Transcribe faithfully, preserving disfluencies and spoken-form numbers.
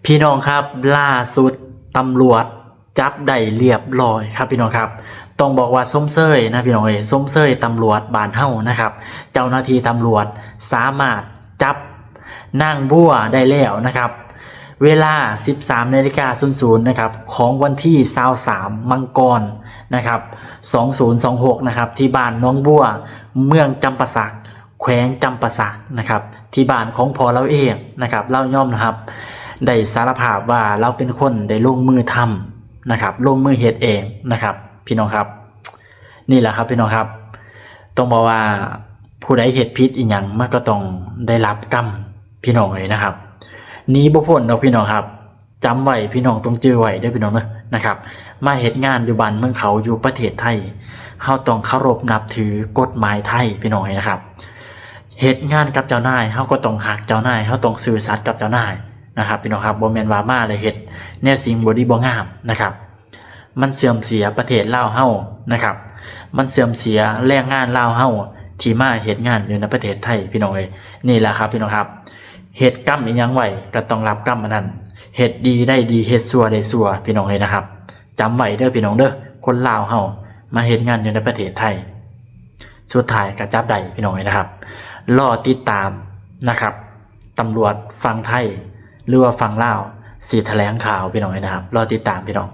พี่น้องครับ ล่าสุดตำรวจจับได้เรียบร้อยครับพี่น้องครับ ต้องบอกว่าชมเชยนะพี่น้องเอ้ย ชมเชยตำรวจบ้านเฮานะครับ เจ้าหน้าที่ตำรวจสามารถจับนางบัวได้แล้วนะครับ เวลา สิบสามนาฬิกาศูนย์ศูนย์นะครับ ของวันที่ สาม มังกรนะครับ สองศูนย์สองหกนะครับ ที่บ้านหนองบัว เมืองจำปาสัก แขวงจำปาสักนะครับ ที่บ้านของพ่อเราเองนะครับ เรายอมรับ ได้สารภาพว่าเราเป็นคนได้ลงมือทำนะครับ ลงมือเฮ็ดเองนะครับ พี่น้องครับ นี่แหละครับพี่น้องครับ ต้องบอกว่าผู้ใดเฮ็ดผิดอีหยังมันก็ต้องได้รับกรรมพี่น้องเอ้ยนะครับ หนีบ่พ้นดอกพี่น้องครับ จำไว้พี่น้องต้องจื่อไว้เด้อพี่น้องเด้อนะครับ มาเฮ็ดงานอยู่บ้านเมืองเขาอยู่ประเทศไทย เฮาต้องเคารพนับถือกฎหมายไทยพี่น้องเอ้ยนะครับ เฮ็ดงานกับเจ้านาย เฮาก็ต้องฮักเจ้านาย เฮาต้องซื่อสัตย์กับเจ้านายนะครับ พี่น้องครับ บ่แม่นว่ามาแล้วเฮ็ดแนวสิ่งบ่ดีบ่งามนะครับ มันเสื่อมเสียประเทศลาวเฮานะครับ มันเสื่อมเสียแรงงานลาวเฮาที่มาเฮ็ดงานอยู่ในประเทศไทยพี่น้องเอ้ย นี่แหละครับพี่น้องครับ เฮ็ดกรรมอีหยังไว้ก็ต้องรับกรรมอันนั้น เฮ็ดดีได้ดี เฮ็ดชั่วได้ชั่วพี่น้องเอ้ยนะครับ จำไว้เด้อพี่น้องเด้อ คนลาวเฮามาเฮ็ดงานอยู่ในประเทศไทย สุดท้ายก็จับได้พี่น้องเอ้ยนะครับ รอติดตามนะครับ ตำรวจฝั่งไทย หรือว่าฝั่งลาวสิแถลงข่าวพี่น้องเอ้ยนะครับ รอติดตามพี่น้อง